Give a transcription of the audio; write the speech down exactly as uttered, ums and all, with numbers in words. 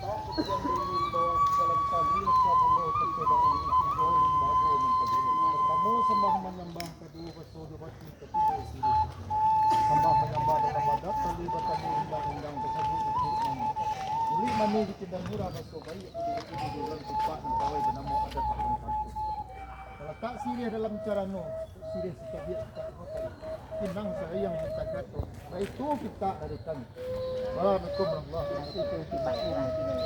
Pertamo sambah manyambah, kaduo baso jo bakti, katigo siriah. Sambah manyambah dalam adat, tali batamu undang-undang tasabuik iduik mani. Iduik mani dipindah murah, baso baiak di bulan tupak nan pawai banamo adat pangkantun. Talatak siriah dalam carano, siriah sitabiak tak rotan. Pinang sariang mintak gato, baitu kita dari kami. Assalamualaikum warahmatullahi wabarakatuh.